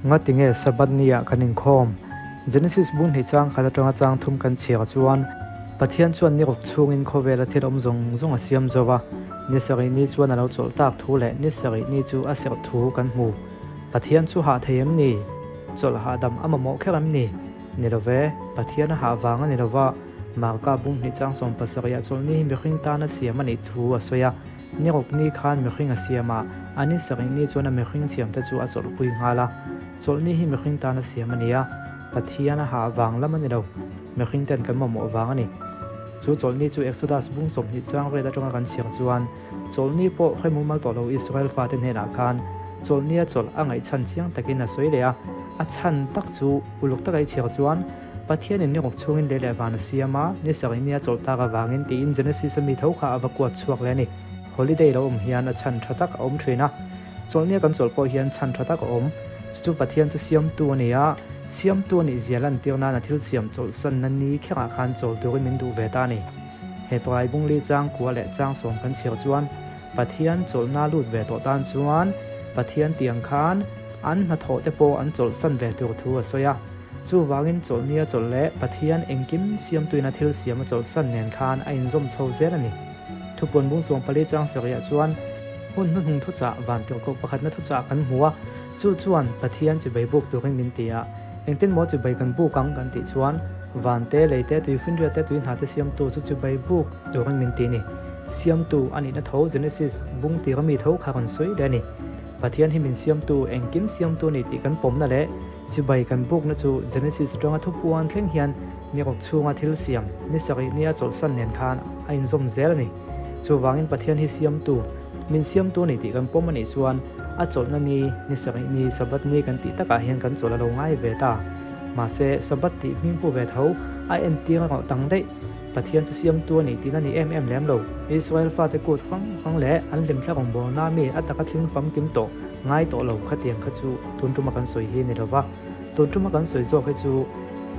Ngati nge Sabbath ni ah kan inkhawm? Genesis bung hnih chang khat atanga chang thum kan chhiar chuan Pathian chuan ni ruk chhungin khawvela thil awm zawng zawng a siam zo a, ni sarih ni chuan a lo chawlh tak thu leh ni sarih ni chu a serh thu kan hmu. Pathian chu hah thei em ni? Chawlh hahdam a mamawh kher em ni? Ni lo ve, Pathian a hah vang a ni lo va, Marka bung hnih chang 70 ah chawlhni hi mihring tana siam a nih thu a sawi a. Ni ruk ni khan mihring a siam a, a ni sarih ni chuan a mihring siamte chu a chawlhpui nghal a. Chawlhni hi mihring tana siam a ni a, Pathian a hah vang lam a ni lo, mihring ten kan mamawh vang a ni. Chu chawlhni chu Exodus bung 20 chang vel atanga kan chhiar chuan, chawlhni pawh hre mumal tawh lo Israel fate hnenah khan chawlhnia chawlh a ngaihchhan chiang takin a sawi leh a, a chhan tak chu uluk taka i chhiar chuan, Pathianin ni ruk chhungin lei leh van a siam a, ni sarih nia chawlh tak avangin tiin Genesis a mi tho kha a va kuat chhuak leh a ni. Holiday lo awm hian a chhan tha tak a awm thin a, chawlhnia kan chawlh pawh hian chhan tha tak a awm. Chu chu Pathian chu siamtu a ni a, siamtu a nih zia lantir nan a thil siam chawlhsanna ni kherah khan chawl turin min duh ve ta a ni. He Prai Bungli chang kua leh chang sawm kan chhiar chuan Pathian chawlhna lut ve tawh tan chuan Pathian tiang khan an hnathawh te pawh an chawlhsan ve tur thu a sawi a. Chuvangin chawlhnia chawlh leh Pathian engkim siamtuina thil siam a chawlhsan nen khan a inzawm chho zel a ni. Thupuan bung 14 chang sarihah chuan hun hnuhnung thuchah vantirhkoh pakhatna thuchah kan hmu a, chu chuan Pathian chibai buk turin min ti a, engtin maw chibai kan buk ang kan tih chuan van te, lei te, tuifinriat te, tui hna te siamtu chu chibai buk turin min ti a ni. Siamtu a nihna tho Genesis bung tira mi tho kha rawn sawi leh a ni. Pathian hi min siamtu, engkim siamtu a ni tih kan pawmna leh Chibai kan bukna chu Genesis atanga thupuan thleng hian ni ruk chhunga thil siam ni sarih nia chawlhsan nen khan a inzawm zel a ni. Chuvangin Pathian hi siamtu, min siamtu a ni tih kan pawm a nih chuan a chawlhna ni, ni sarih ni, Sabbath ni kan tih takah hian kan chawlh a lo ngai ve ta. Mahse, Sabbath tih hming pu ve tho a entir a rawh tang daih. Pathian chu siamtu a nih tihna ni em em lem lo. Israel fate kut hrang hrang leh an hlimthla rawngbawlna mi a taka thling famkim tawh ngai tawh lo khatiang kha chu tun tuma kan sawi hi a ni lo va. Tun tuma kan sawi zawk hi chu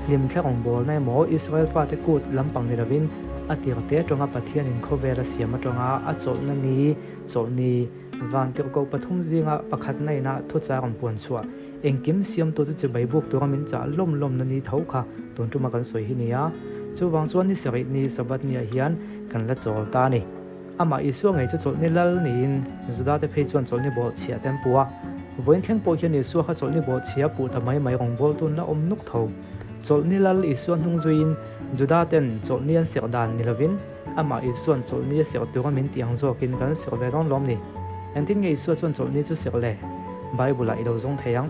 hlimthla rawngbawlna emaw Israel fate kut lampang ni lovin a tir te atanga Pathianin khawvel a siam atanga a chawlhna ni, chawlhni, vantirhkoh pathum zinga pakhatna ina thuchah rawn puan chhuah engkim siamtu chu chibai buk tura min chah lawm lawmna ni tho kha tun tuma kan sawi hi ni a. Chuvang chuan ni sarih ni Sabbath niah hian kan la chawl ta a ni. Amah Isua ngei chu chawlhni lal niin Judate phei chuan chawlhni bawhchhiah te an pu a. Vawiin thleng pawh hian Isua kha chawlhni bawhchhia puh ta mai mai rawngbawltu la awm nuk tho. Chawlhni lal Isua hnung zuiin Judaten chawlhni an serh dan ni lovin amah Isua'n chawlhni a serh tura min tih ang zawkin kan serh ve dawn lawm ni? Engtin nge Isua chuan chawlhni chu serh le? Bible-ah i lo zawng thei ang.